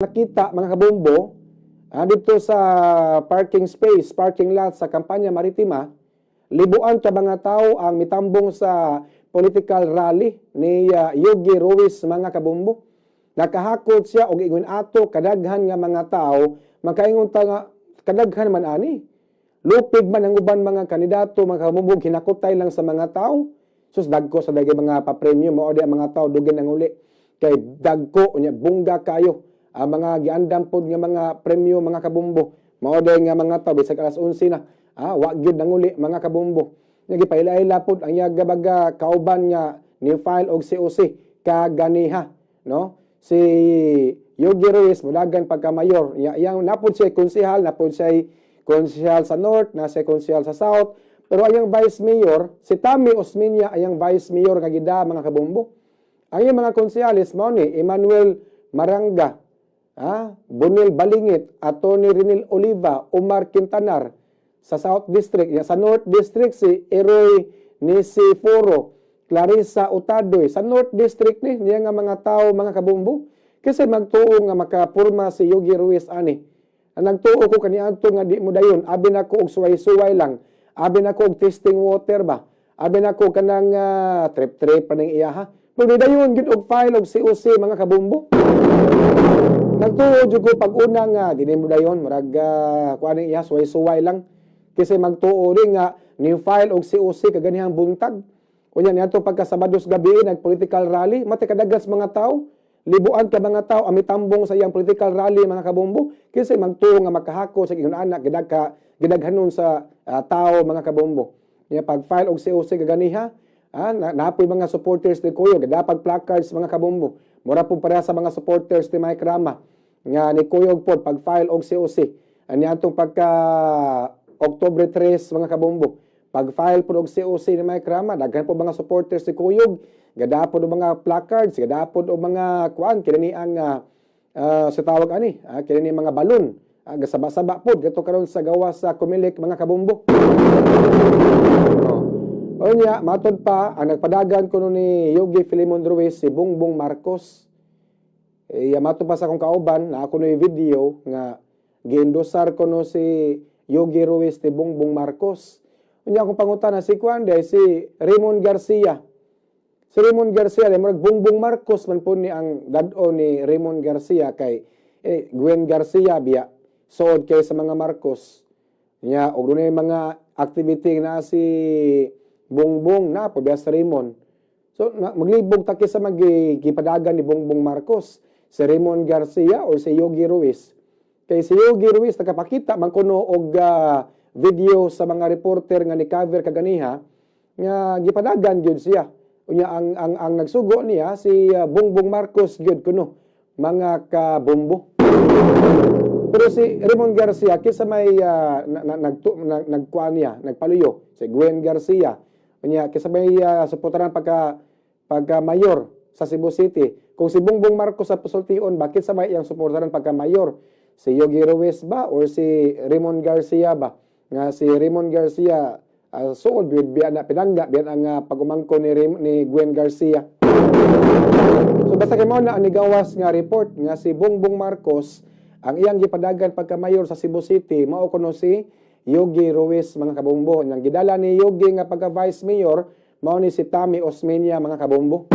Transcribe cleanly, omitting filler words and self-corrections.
Nakita, mga kabombo, dito sa parking space, parking lot sa Kampanya Maritima, libuan ka mga tao ang mitambong sa political rally ni Yogi Ruiz, mga kabombo. Nakahakot siya og ingon ato kadaghan nga mga tao, makaingon ta nga kadaghan man ani. Lupig man ang uban mga kandidato, mga kabombo, hinakutay lang sa mga tao. Sus, dagko sa dagay mga papremyo mao di ang mga tao dugin ang uli. Kay dagko unya bungga kayo ang mga giandam pod nga mga premyo, mga kabombo. Mao di nga mga tao bisag alas 11 na, wa gyud nanguli, mga kabombo. Nya gipaila-ila pod ang yaga baga kauban nga ni file og COC kaganiha, no? Si Yogi Ruiz mudagan pagka mayor. Ya, yang napod siya konsehal, napod siya konsehal sa North, na siya konsehal sa South. Pero ayang vice mayor, si Tami Osmeña ayang vice mayor nga gida, mga kabombo. Ang iyang mga konsehales mao ni Emmanuel Maranga, Bonil Balingit, Atty. Renil Oliva, Omar Quintanar sa South District. Ya, sa North District si Eroy Nisiforo, Clarissa Utadoy. Sa North District ni niya nga mga tao, mga kabombo. Kasi magtuo nga makapurma si Yogi Ruiz ani. Ang nagtuo ko kaniadto nga di mo dayon, abi nako og suway-suway lang. Abi nako og testing water ba. Abi nako kanang trip-trip pa ning iya ha. Pero di dayon gyud og file og COC, mga kabombo. Nagtuo jud ko pag una nga di mo dayon, murag kuan ning iya, suway-suway lang. Kasi magtuo rin nga ni file og COC kaganihang buntag. Unya niadto pagka Sabados gabi nag political rally, mati kadagas mga tao, libuan ka mga tao amitambong sa iyang political rally, mga kabombo. Kasi magtuo nga makahako sa ingon anak gidagka gidaghanon sa tao, mga kabombo. Nya pag file og COC kaganiha, napoy mga supporters ni Kuyog, gidapag placards, mga kabombo. Mura po pareha sa mga supporters ni Mike Rama nga ni Kuyog pod pag file og COC. Ani atong pagka Oktubre 3, mga kabombo. Pag file pod og COC ni Mike Rama, daghan po mga supporters ni Kuyog, gadapod og mga placards, gadapod og mga kuan kini ang sa tawag ani, kini mga balon. Gasaba-saba pod dito karon sa gawas sa Comelec, mga kabombo. Oh. O niya, matod pa, ang nagpadagan kuno ni Yogi Filimon Ruiz, si Bongbong Marcos. Eh, matod pa sa akong kauban, na ako no video nga giendosar kuno si Yogi Ruiz ni Bongbong Marcos. Unya akong pangutana si kuan diay, si Raymond Garcia. Si Raymond Garcia, di murag Bongbong Marcos man po ni ang dad-o ni Raymond Garcia kay Gwen Garcia biya sood kay sa mga Marcos. Nya og dunay mga activity na si Bongbong na po biya sa Raymond. So na, maglibog ta sa magipadagan ni Bongbong Marcos, si Raymond Garcia or si Yogi Ruiz. Kay si Yogi Ruiz nakapakita man kuno og video sa mga reporter nga ni cover kaganiha nga gipadagan gyud siya. Unya ang nagsugo niya si Bongbong Marcos gyud kuno, mga kabombo. Pero si Raymond Garcia kisa may nagkuan niya, nagpaluyo si Gwen Garcia. Unya kisa may suportaran pagka pagka mayor sa Cebu City. Kung si Bongbong Marcos sa pasultion, bakit sa may iyang suportaran pagka mayor? Si Yogi Ruiz ba or si Raymond Garcia ba? Nga si Raymond Garcia suod biya biya na pinangga biya ang pag-umangko ni Gwen Garcia. So basta kay mao na ang nigawas nga report nga si Bongbong Marcos ang iyang gipadagan pagka mayor sa Cebu City mao kuno si Yogi Ruiz, mga kabombo. Nang gidala ni Yogi nga pagka vice mayor mao ni si Tami Osmeña, mga kabombo.